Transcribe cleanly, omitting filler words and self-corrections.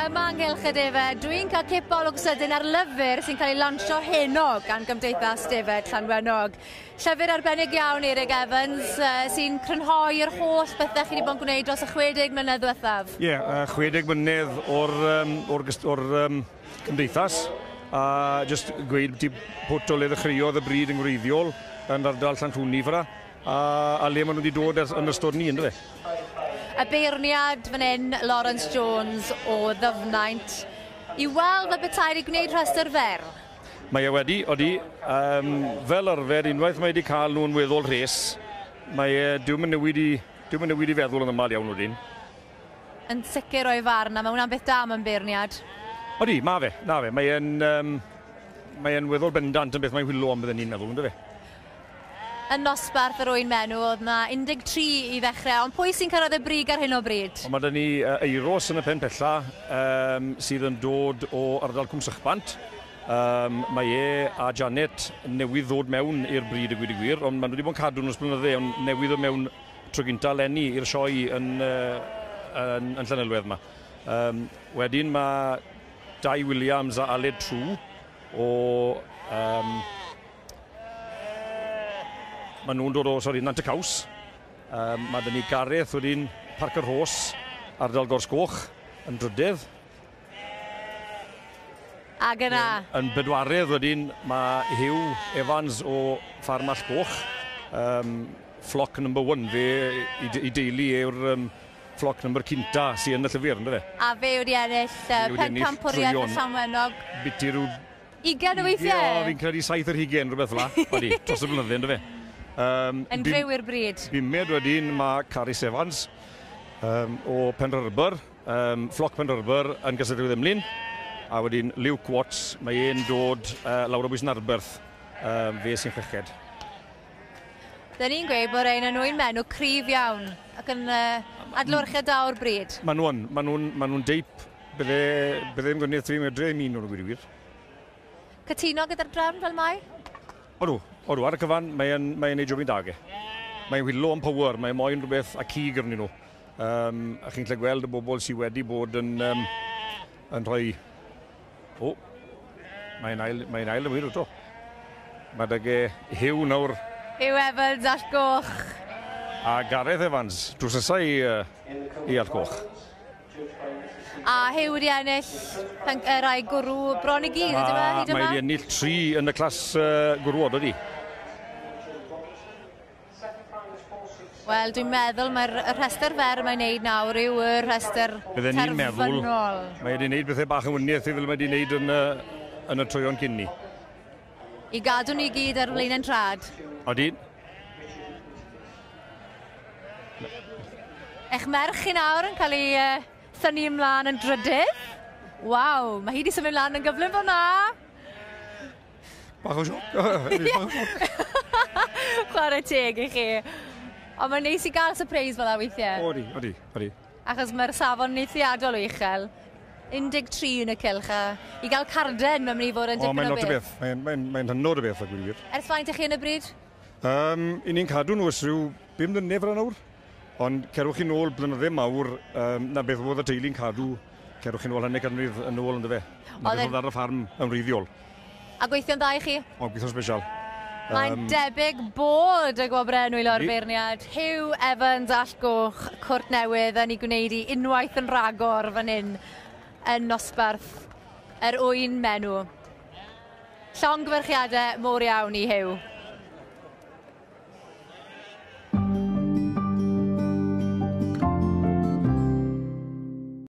Yma yng Nghylch y Defaid, dwi'n cael cip olwg sydyn ar lyfr sy'n cael ei lansio heno gan Gymdeithas Defaid Llanwenog. Llyfr arbennig iawn, Eric Evans, uh, sy'n crynhoi'r holl bethau chi wedi bod yn gwneud dros y 60 mlynedd ddiwethaf. Ie, yeah, uh, 60 mlynedd o'r, um, or, or, um, cymdeithas, a jyst gweud ti pwt o le ddechreuodd y bryd yn gwreiddiol yn ardal Llanllwni fyra, a, a le maen nhw wedi dod ers, yn ystod ni, ynddo fe? Y beirniad fan hyn, Lawrence Jones o Ddyfnaint, i weld fel petai wedi gwneud rhestr fer. Mae e wedi, odi. Um, fel arfer, unwaith mae wedi cael nhw'n weddol rhes, mae e, diwm yn newid i, diwm yn newid i feddwl yn ymal iawn wedyn. Yn sicr o'i farn, a mae hwnna'n beth da mewn beirniad. Odi, ma fe, na fe. Mae e'n um, mae e'n weddol bendant yn beth mae'n whilo am bydden ni'n meddwl, ynddo fe? Yn nosbarth yr ŵyn menw, oedd 'na 13 i ddechrau, ond pwy sy'n cyrraedd y brig ar hyn o bryd? Wel, mae 'da ni Euros yn y pen pella, um, sydd yn dod o ardal Cwmsychbant. Um, mae e a Janet newydd ddod mewn i'r bryd y gwir i gwir, ond maen nhw wedi bod yn cadw nhw'n blynydde, ond newydd ddod mewn tro gynta eleni i'r sioe yn, uh, yn, yn Llanelwedd yma. Um, wedyn mae Dai Williams a Aled True o um, Maen nhw'n dod o, sori, Nant y Caws. Um, mae dyn ni Gareth wedyn, Parc yr Rhos, ardal Gors Goch, yn drydydd. Ac yna... Yn bedwaredd wedyn, mae Hugh Evans o Ffarm All Goch. Um, flock number one, fe i, i deulu yw'r um, flock number cynta sy'n yn y llyfr, ynddo fe? A fe wedi ennill uh, pencampwriaeth y Llanwenog. Biti rhyw Ugain o weithiau? O, fi'n credu 70, rhywbeth fel 'na. Odi, dros y blynydde, yndyfe? Um, yn fyw i'r bryd. Bumed wedyn mae Carys Evans um, o Penrhyrbr, um, floc Penrhyrbr yn gysylltu Emlyn. A wedyn Luke Watts, mae e'n dod uh, lawr o bwys Narberth, um, fe sy'n chweched. Dyn ni'n gweud bod ein yn ŵyn menw cryf iawn ac yn uh, adlewyrchiad da o'r bryd. Maen nhw'n, maen nhw'n, maen nhw'n deip, bydde, bydde ddim gwneud tri medre i mi nhw'n gwir i wir. Cytuno gyda'r drefn fel mae? Odw, odw, ar y cyfan, mae'n mae neud jobyn da ge. Mae'n whilo am power, mae'n moyn rhywbeth a cig arnyn nhw. Um, a chi'n lle gweld y bobl sydd wedi bod yn, um, yn rhoi... O, mae'n ail, mae ail yn wir eto. Mae dag e Hugh nawr. Hugh Evans, All Goch. A Gareth Evans, drws nesaf i, uh, i All Goch. A Huw wedi ennill pen- y rai gwrw bron i gyd, ydy fe, hyd yma? Mae wedi ennill tri yn y clas uh, gwrwod, ydy. Wel, dwi'n meddwl mae'r rhestr fer mae'n neud nawr yw y rhestr Bydden ni'n meddwl, mae wedi gwneud bethau bach yn wyniaeth i fel mae wedi gwneud yn, y, yn y troion cyn ni. I gadw ni gyd ar flaen trad. Odi. Eich merch chi nawr yn cael ei uh, thynnu ymlaen yn drydydd. Waw, mae hi wedi symud ymlaen yn gyflym fel na. Bach o sioc. Bach o sioc. Chwarae teg i chi. Ond mae'n neis i gael surprise fel la weithiau. Odi, odi, odi. Achos mae'r safon yn eithriadol o uchel. 13 yn y cylch a i gael carden mae'n mynd i fod yn dipyn o beth. O, mae'n lot o beth. Mae'n mae, mae hynod o beth, a gwir. Ers faint ych chi yn y bryd? Um, I ni'n cadw nhw ers rhyw 5 mlynedd fel nawr. Ond cerwch chi nôl blynydde mawr, um, na beth oedd y teulu'n cadw, cerwch chi nôl hanner canrif yn ôl ynddo fe. Na beth oedd ar y ffarm yn wreiddiol. A gweithio'n dda i chi? O, gweithio'n special. Mae'n um, debyg bod y gwobrau yn nwylo'r beirniad. Hugh Evans Allgoch, Cwrt Newydd yn ei gwneud i unwaith yn rhagor fan hyn yn nosbarth yr ŵyn menw. Llongyfarchiadau mowr iawn i Hugh.